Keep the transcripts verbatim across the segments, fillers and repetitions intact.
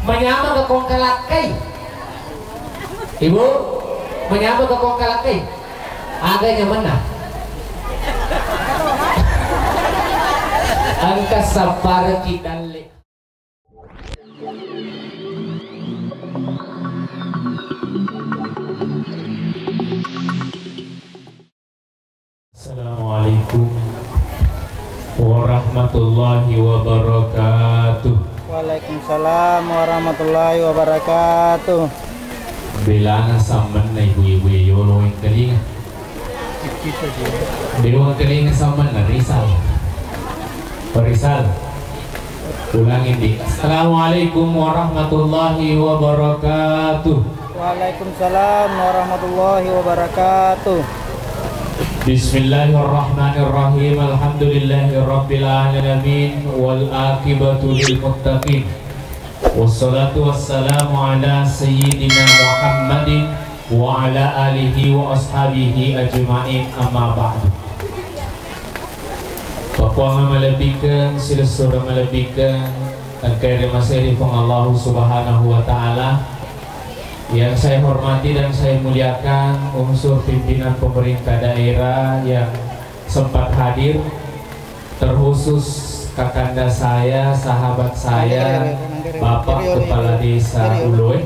Manyameng ka kongkalakkai? Ibu, manyameng ka kongkalakkai? Aga nyamenna? Engka sappareki dalle. Assalamualaikum warahmatullahi wabarakatuh. Waalaikumsalam warahmatullahi wabarakatuh. Belana sammenna ibu-ibu e yolo wengkalinga. Dewa wengkalinga sammenna Rizal. Pak Rizal. Ulangi, Di. Assalamualaikum warahmatullahi wabarakatuh. Waalaikumsalam warahmatullahi wabarakatuh. Bismillahirrahmanirrahim. Alhamdulillahirabbil alamin wal aqibatu lil muttaqin. Wassalatu wassalamu ala sayyidina Muhammadin wa ala alihi wa ashabihi ajma'in, amma ba'du. Papuang malebbikeng, silessureng malebbikeng, engkae rimaseri Puang Allahu Subhanahu wa Ta'ala. Yang saya hormati dan saya muliakan unsur pimpinan pemerintah daerah yang sempat hadir, terkhusus kakanda saya, sahabat saya, Bapak Kepala Desa Uloe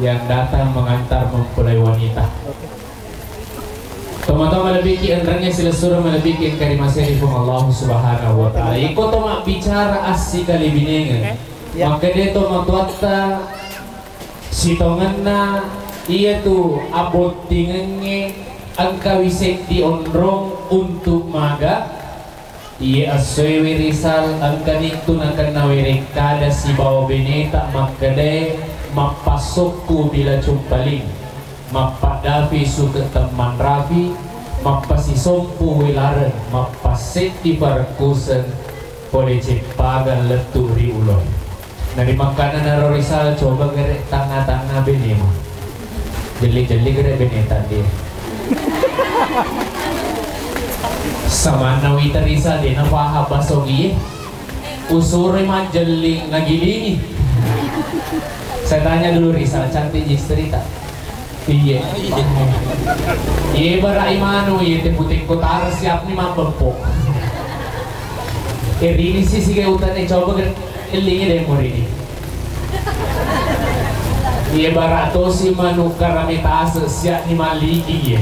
yang datang mengantar mempelai wanita. Tomatoa malebbiki enrengnge silessureng malebbiki engka rimaseri Puang Allah Subhanahu wa Ta'ala. Iko to mabbicara assikali binengeng. Makkeda to matuatta sitongenna iyatu abottingengnge engkawi seddi onrong untuk maga. Iye essoe Rizal, engkanitu nakenna werekkada sibawa beneta makkedae, mappassokku bila cumpaling, mappaddapi suke temmanrapi, mappasisompu welareng, mappasseddi parekkuseng pole ceppagang lettu ri uloe. Narimakkananaro Rizal, coba gere tangnga-tangnga benemu. Jelli-jelli gere beneta de. Samanna wita Rizal de nafaha baso iye. Usuroi majjelli nagilingi. Saya tanya dulu Rizal, cantik istri tak? Iye. Iye, bara imanu iye, te putekko tara siap ni mabbempo. E, rini sisi ke utane coba ke elingi de morini. Iye, bara tosi manu karame tase siap ni maliki iye.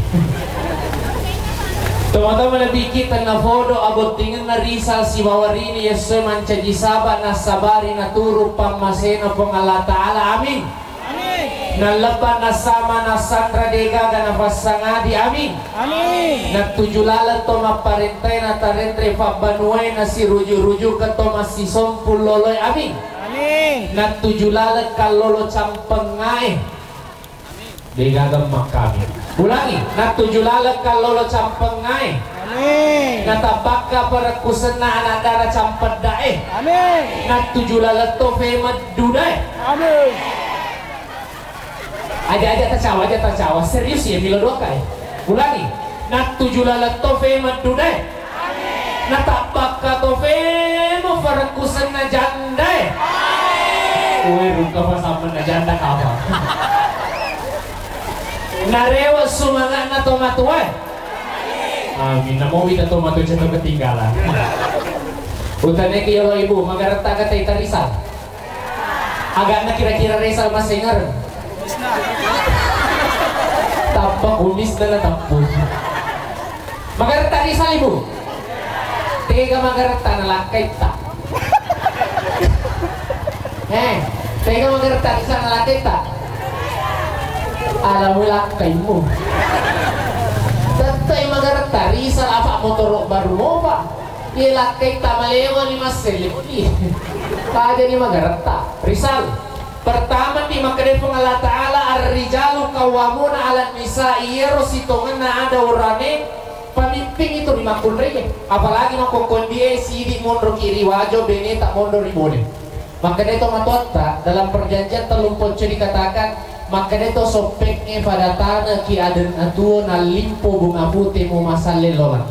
Tomatoa malebbiki tenna fodo abottingenna Rizal sibawa rini yessoe mancaji saba nasabari naturu pammasena Puang Allah Ta'ala. Amin. Amin. Nallebba nasama nasanra degaga nafassangadi. Amin. Amin. Nattuju laleng to mapparentai natarenre fabbanuae nasiruju-rujuka to massisompu loloe. Amin. Amin. Nattuju laleng kallolo campengngae. Degaga makkami. Ulangi, nattuju laleng kallolo campengngae. Amin. Natabbakka parekkusenna anak dara campeddae. Amin. Nattuju laleng to femeddudae. Amin. Aja-aja tacawa, aja tacawa. Serius ya, milo doakai. Ulangi. Nattuju laleng to femeddudae. Natabbakka to femo farekkusenna jandae. Uwe, rungka pasammenna janda kapa. Narewe sumanganna to matuae. Amin. Namo wita to matu ceto ketinggalan. Utaneki yolo ibu, magaretta kata ita Rizal. Aganna kira-kira Rizal masengereng. Tappa kumisna na tappu. Magaretta Rizal ibu. Tega magaretta na lakkaitta. Eh, tega magaretta Rizal na lakkaitta. Alamu lakkaimu. Tettai magaretta Rizal apa motoro baru mopa. Iye lakkaitta malewani masselle. Tajani magaretta. Rizal. Pertama di makkeda Puang Allah Ta'ala, "Ar-rijalu qawwamuna 'alan nisa", iyaro sitongenna ada urane pamimpin itu ri makkunraie. Apalagi makkokkoe sidi monroki ri Wajo, beneta monro ri Bone. Makkeda to matoatta dalam perjanjian tellung pocco dikatakan, makkeda to soppengnge pada taneki aden atuo nallimpo bunga pute mu masalle lolang.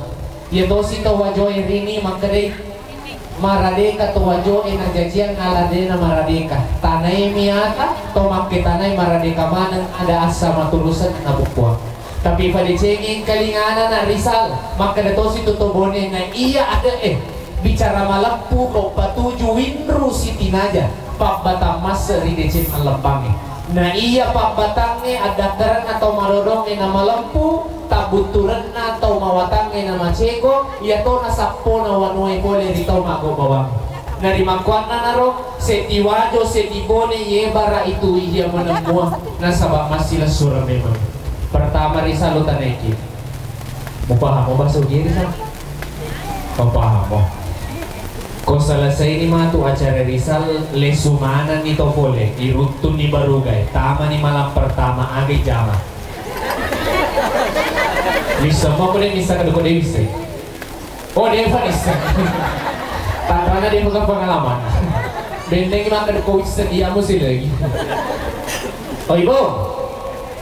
Iya tosi to Wajoe rini makkedai, Maradeka to wajoe najajiang ala dena maradeka. Tanae miata, to makketanai maradeka maneng ada assa maturusenna bukkuang. Tapi padecengi engkalingana na Rizal, makkeda tosi tu to Bone na iya ade'e, bicara maleppu ko patuju winru sitinaja, pabbatang masse ri deceng alleppangnge. Na iya pabbatangnge addakkarenna tau madodongnge na maleppu, tabbutturenna tau mawatangnge na macego, iya tona sappona wanue pole ri tau maggobbawangnge. Narimakkuannanaro, seddi wajo, seddi bone, yebara itu iya manemmua, nasaba massilessureng memang. Pertama Rizal tanaiki. Mupahamo bahasa Ugie Rizal? Mupahamo. Ko selesaini matu acara Rizal, lesu manenni to pole, iruttunni barugae, tamani malam pertama, aga jama. Misseng mo ko de misseng, ko de misseng. Oh, de'pa nisseng. Tanrana de'pa pengalaman. Bentengi makkeda ko wisseng, iya musi lagi. Oh, Ibu.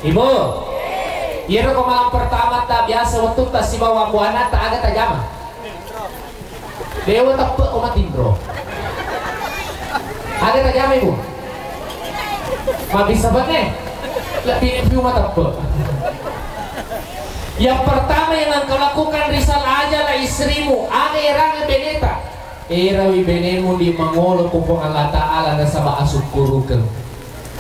Ibu. Iyaro ko malam pertama ta biasa wettu ta sibawa buana ta aga tajama. Dewa teppe ko matinro. Aga tajama, Ibu? Mabissa bane? Lebbi piu mateppe. Yang pertama yang engkau lakukan, Rizal, ajalah istrimu, aga erangnge beneta. Erawi benemu di mangolo ku Puang Allah Ta'ala nasaba asukkurukeng.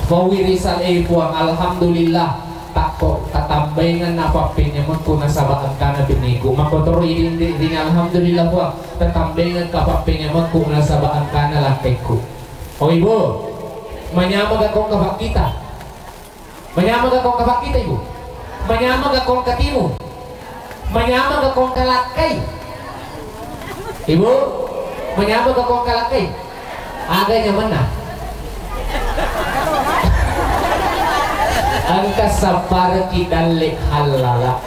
Fawi Rizal, eh Puang, alhamdulillah, takko tatambaingenna pappenyamekku nasaba engkana beneku. Makkotoro iring ri, ring alhamdulillah Puang, tatambaingeng ka pappenyamekku nasaba engkana lakkaikku. Oh Ibu, manyamega kong kapakkita? Manyamega kong kapakkita, Ibu? Manyamega kong katimu? Manyamega kong kalakkai? Ibu, manyamega kong kalakkai? Aga nyamenna? Engka sappareki dalle hallala.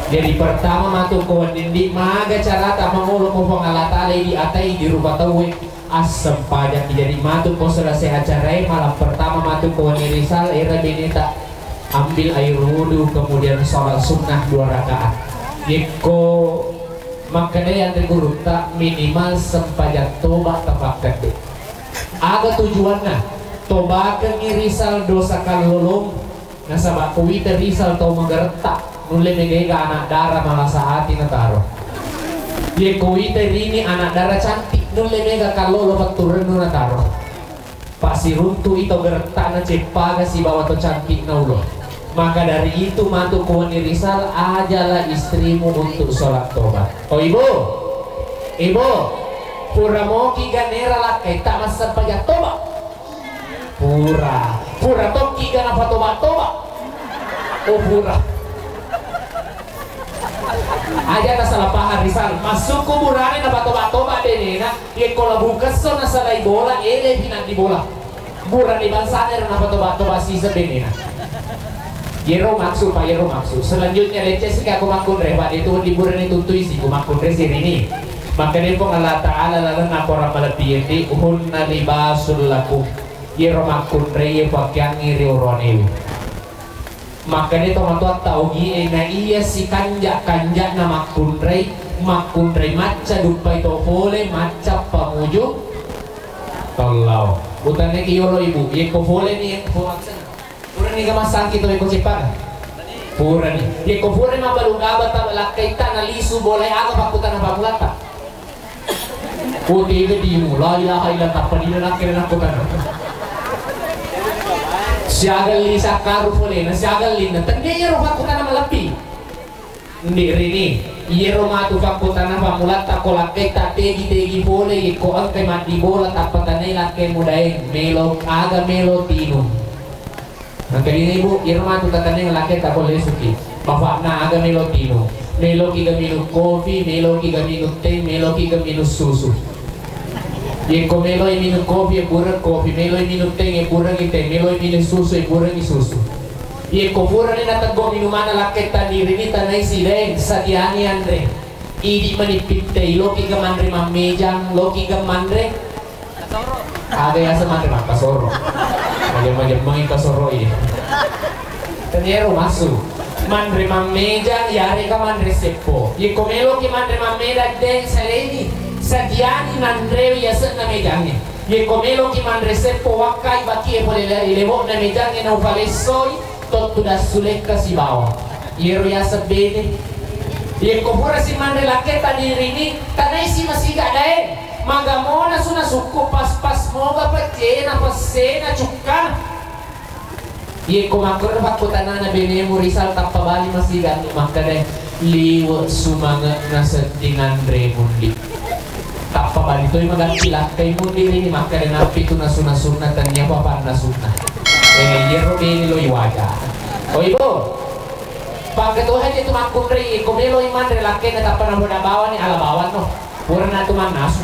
Jadi pertama matu ko wenni ndi, maga carata mangolo ko Puang Allah Ta'ala di atai di rupa tauwe. Assempajang. Jadi matu ko selesai acarae, malam pertama matu ko wenni Rizal, era beneta ambil air wudhu, kemudian sholat sunnah dua rakaat. Yekko makkedai anre gurutta, minimal sempajang toba tapakkedde. Aga tujuanna? Tobakengngi Rizal dosa kallolom. Nasaba ko wita Rizal tau mageretta, nulle mega ega anak dara malasa ati nataro. Ye ko wita rini anak dara cantik, nulle mega kallolo patturennu nataro. Pasiruntu ito gerettana ceppaga sibawa to cantik naulo. Maka dari itu matu ko wenni Rizal, ajalah istrimu untuk sholat tobat. Oh Ibu, Ibu, pura moki ganera lakkai tak massempajang tobat. Pura. Pura tokki ga napatoba-toba. Oh, pura. Aja na salah paham, Rizal. Maksudku burane napatoba-toba benena, yekko labu kesso nasalai bola, ele pinang di bola. Burane bangsana ero napatoba-toba siseng benena. Yero maksud, Pak, yero maksud. Selanjutnya, lecce sika ko makkunre, Pak, itu di burane tuntui si ko makkunre sirini. Makanya Puang Allah Ta'ala lalenna Quran malebbi, "Hunna libasul lakum." Iyaro makkunrai pakeangngi ri oroanewe. Makkeda tomatoatta ogie, na iya sikanja-kanjana makkunrai, makkunrai macca duppai to pole, macca pamuju tollau. Utannaki yolo ibu, yekko poleni, yekko maksana. Purani ga massangki to yekko ceppana? Purani. Yekko purani mabbalu gaba ta lakkaitta na lisu bolae, aga pakkutana pammulatta? Ko tega dimu, la ilaha illa, tappa dina nakkeda nakko tana. Siaga li sakkaru polena, siaga linna. Tennia iyaro pakkutana malebbi. Ndi rini, iyaro matu pakkutana pammulatta ko lakkaitta tegi-tegi pole, yekko engkai maddi bola tappa tanai lakkai mudaeng, melo aga melo tinu. Engka dini, Ibu, iyaro matu tataneng lakkaitta ko lesuki. Bapakna aga melo tinu. Meloki ga minum kopi, meloki ga minum teh, meloki ga minum susu. Yekko meloi minum kopi, e bureng kopi, meloi minum teh, e burengi teh, meloi minum susu, e burengi susu. Yekko purani nateggo minumanna lakkaitta dirini tanai sidaeng, sadiani anre. Idi mani pittei, loki ga manre mammejang, loki ga manre Aga yaseng manre makkasoro. Majemmeng-jemmengi kasoro iya. Tenniaro massu. Manre mammejang, yarega manre seppo. Yekko meloki manre mammeda, deng, saleni. Sadiani nanrewe yase'na mejangnge. Yekko meloki manre seppo, wakkai bakie pole le-, lewo'na mejangnge, naupalessoi tottu dassulekka sibawa. Iyero yaseng bene. Yekko purasi manre lakketta dirini, tanaisi masiga daeng. Magamona suna sukku pas-pas moga peccena, pessena, cukkana. Yekko makkoro pakkutanana benemu Rizal, tappa bali masiga annu makkeda, liwe sumange'na sedding anre mundi. Tappa bali toi magatti lakkai mundi rini makkeda, nappi tu nasu-nasunna, tennia papanna sunna. Eh, iyero bene loi waja. Oi bo. Pangketoha je tu makkunrei, ko meloi manre lakkainna tappa naboda bawani, ala bawanno. Purana tu mannasu.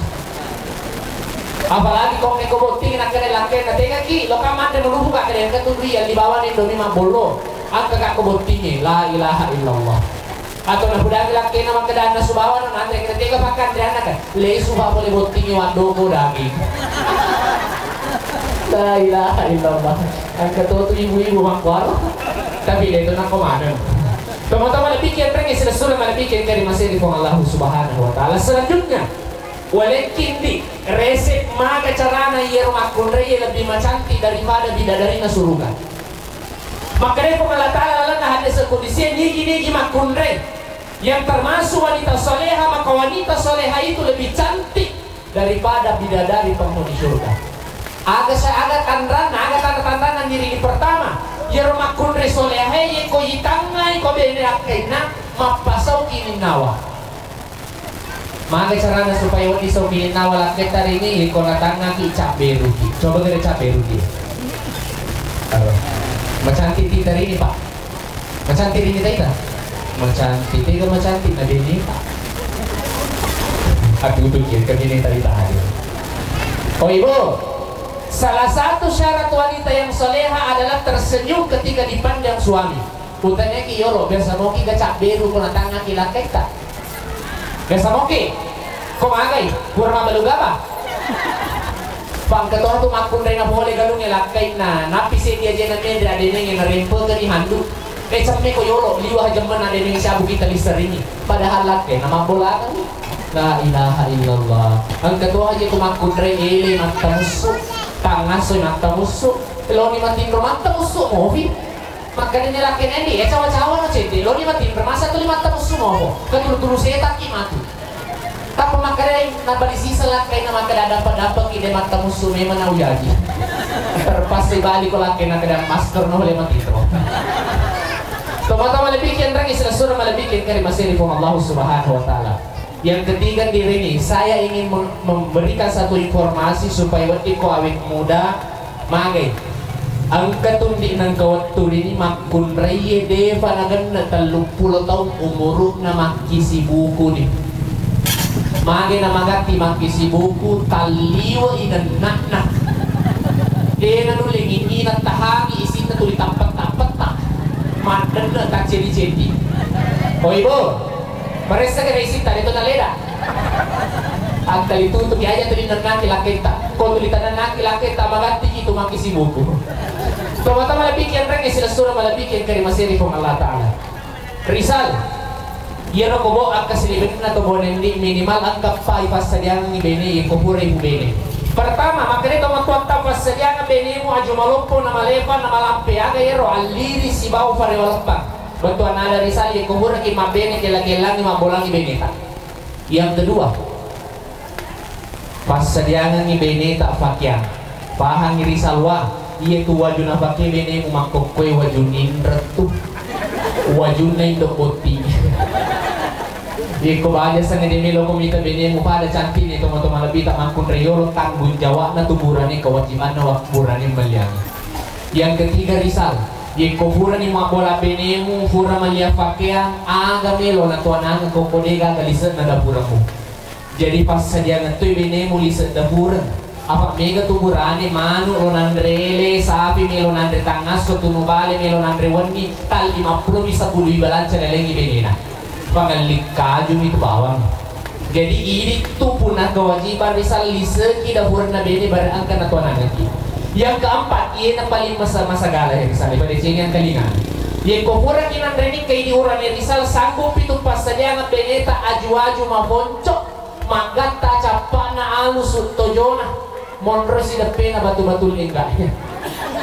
Apalagi ko meko botting nakkeda lakkainna, tegaki, loka manre malupu ka, kede engka tu dui alli bawani Indomie mabbollo. Engka ka ko bottingnge, la ilaha illallah. Atau napudangi lakkainna makkeda annasu bawano, nanre kede tega pakkanre annaka. Lesu pa pole bottingnge waddoko daging. La ilaha illallah. Engka to tu ibu-ibu makkuaro. Tapi de tu nakko maneng. Tomatoa malebbi'ki enrengnge silessureng malebbi'ki engka ri masei ri Puang Allahu Subhanahu wa Ta'ala. Selanjutnya, walekki ndi resep maga carana iyaro makkunraie lebbi macantik daripada bidadarina suruga. Makkedai Puang Allah Ta'ala lalenna hadis kudusie, nigi-nigi makkunrai yang termasuk wanita soleha, maka wanita soleha itu lebih cantik daripada bidadari penghuni surga. Aga sa-, aga tanranna, aga tanda-tandanna ngirini? Pertama, iyaro makkunrai solehae yekko itangngai ko bene akkainna, mappasau kininnawa. Maga carana supaya wedding sau kininnawa lakketta rini? Yekko natangngaki, cabberuki. Coba gere cabberuki. Aro. Macantik tita rini, Pak. Macantik rini taita? Macantik, tega macantik na bene, Pak. Atutuki ke bene taita hadir. Oh, Ibu, salah satu syarat wanita yang soleha adalah tersenyum ketika dipandang suami. Utaneki yolo, biasa moki ga cabberu ko natangngaki lakketta? Biasa moki? Ko magai? Pura mabalu gaba? Pangketoha tu makkunrai na pole galungnge lakkainna, nappi seddi ajena mende adenengnge narempekeni handu. Eh, cemme ko yolo, liwa jemmenna adeneng siabu kita liseringi. Padahal lakkainna mabbolakang. La ilaha illallah. Engka to aja tu makkunrai ele mattamussu. Tangassoi mattamussu. Loni matinro mattamussu mofi. Makkedani lakkainna, "Ndi, eh, cawa-cawa no cedde, loni matinro, masa tuli mattamussu moko? Katulu-tulu setakki matu." Tappa makkedai, nabali siseng lakkainna makkeda, "Dampa-dampaki de mattamussu memang naujaji." Terpaksa bali ko lakkainna keda masker no le matinro. Tomatoa malebbi'ki enrengnge silessureng malebbi'ki engka ri masei ri Puang Allah Subhanahu wa Ta'ala. Yang ketiga, diri ini, saya ingin mem-, memberikan satu informasi supaya wedding ko awet muda magai. Engka tundi nengka wettu rini makkunraie defa nagenna telluppulo taung umuru'na makkisi buku ni. Mage na magatti makkisi buku, talliwe i nenna'na. De nanulle nginginang tahangi isinna tuli tappet-tappetta. Maddenne taccedi-cedi. Oi, Bo. Maressa kere isinta de to taleda. Angkali tutuki aja tuli nennaki lakketta. Ko tuli tanennaki lakketta, magatti ki tu makkisi buku. Tomatoa malebbi'ki enrengnge silessureng malebbi'ki engka ri masei ri Puang Allah Ta'ala. Rizal, iyaro ko bo akkasilibenna to bonendi minimal engka eppa ipassadiangengngi bene, yekko pura ibu bene. Pertama, makkeda tomatoatta, passadiangeng benemu aju maloppo na malepa na malampe aga iyaro alliri sibawa parewa leppang. Bettuanna ada Rizal, yekko puraki mabbene, kella-kellangi mabbolangi beneta. Yang kedua, passadiangengngi beneta pakeang. Pahangngi Rizal wa, iye tu waju napake benemu makkokkoe waju ninrettu. Wajunna indo botting. Yekko baja sangede melo ko mita benemu pada cantikne, tomatoa malebbita makkunrai yolo tanggung jawabna tu burane, kewajibanna wa burane melliangi. Yang ketiga, Rizal, yekko purani mabbola benemu, pura mellia pakeang, aga melo natuanangeng ko, ko de gaga lise'na dapuremmu. Jadi passadiangeng toi benemu lise' dapureng. Apa mega tu burane, manu lo nanre ele, sapi melo nanre tangasso, tunu bale melo nanre wenni, tallimappulo mi sebbu ibalanca nalengi benena. Pangelli kaju mi tu bawang. Jadi idi tu punna kewajiban Rizal, liseki dapurenna bene bare engka natuanangengki. Yang keempat, iyena paling masa-, masagala he Rizal, padecengi angkalinga. Yekko puraki nanre nikka idi urane Rizal, sanggupi tu passadiangeng beneta aju-aju maponco. Maggatta cap-, Alusu tojona, monro sideppena batu-batu lenggaknya.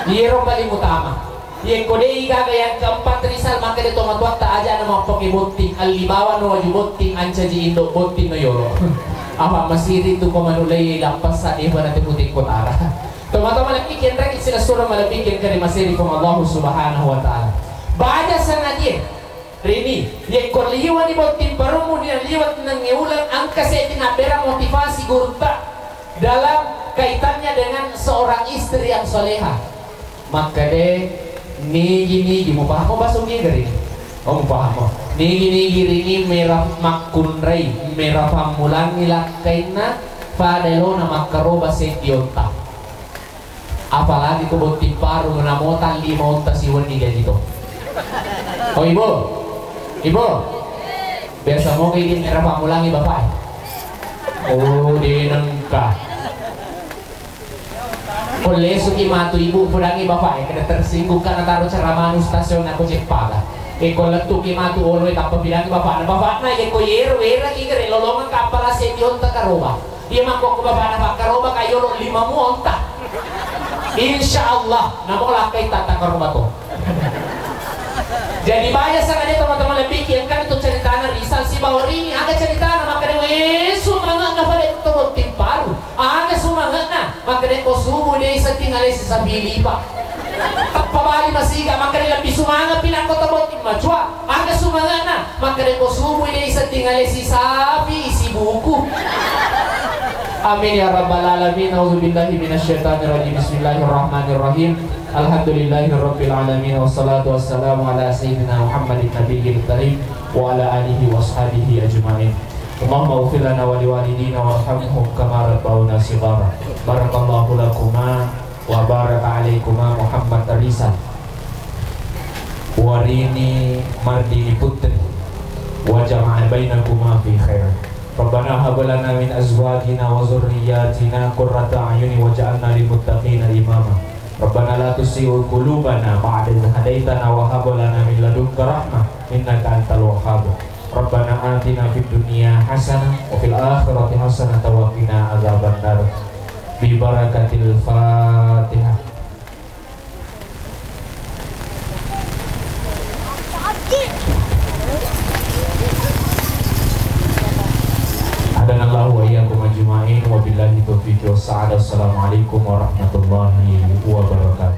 Iyero paling utama. Yekko de' gaga yang keempat risal, maka de' tomatoatta ajana mappake botting, alli bawang no waju botting, ancaji indo botting no yolo. Apa masiri tu ko manulai lappas sa de' pada teku-teku tara. Tomatoa malebbi kenraki silessureng malebbi kengkari masiri Puang Allah Subhanahu wa Ta'ala. Baja sangadie. Rini, yekko liwani botting parummu ni liwat nengnge uleng, engka seddi nabbera motivasi gurutta dalam kaitannya dengan seorang istri yang soleha. Makkede, nigi-nigi, mupahamo bahasa Ugi gari? Oh, mupahamo. Nigi-nigi rini mera makkunrai, mera pammulangi lakkainna, pada elona makkaroba seddi onta. Apalagi ko botting paru, menamota lima onta siwenni jaji to. Oh, Ibu. Ibu. Biasa moga idi mera pammulangi bapak. Oh, de' nengka. Ko lesuki matu ibu pudangi bapak, kada tersinggung karena taruh ceramah nu stasiun aku ceppaga. E, ko lettuki matu olo e tappa pidangi bapakna. Bapakna, ye ko yero wera ki gere lolongan kapala seddi onta karoba. Iya makkokko bapakna pakkaroba ka yolo lima mu onta. Insya Allah, namo lakkai tatta karoba to. Jadi baja sangadie teman-teman lebih ki engka tu ceritana risal sibawa rini, aga ceritana makkeda we sumange'na pada to botting paru. Aga sumange'na makkeda ko subuh de' isetting alesi sapi lipa. Tappa bali masiga makkeda lebbi sumange'pi nakko to botting macua. Aga sumange'na makkeda ko subuh de' isetting alesi sapi isi buku. Amin ya rabbal alamin. A'udzubillahi minasyaitonirrajim. Bismillahirrahmanirrahim. Alhamdulillahirabbil alamin. Wassalatu wassalamu ala sayyidina Muhammadin nabiyil karim wa ala alihi washabihi ajmain. Allahumma ighfir lana wa liwalidina warhamhum kama rabbauna shighara. Barakallahu lakuma wa baraka alaikuma Muhammad Rizal wa Rini Mardini Putri wa jama'a bainakuma fi khair. Rabbana hab lana min azwajina wa dzurriyyatina qurrata a'yuni waj'alna lil muttaqina imama. Rabbana la tuzigh qulubana ba'da idh hadaytana wa hab lana min ladunka rahmah innaka antal wahhab. Rabbana atina fid dunya hasanah wa fil akhirati hasanah wa qina adzabannar. Bi barakatil Fatihah. Hadanallahu wa iyyakum ajma'in, wabillahi taufiq wassa'adah. Assalamualaikum warahmatullahi wabarakatuh.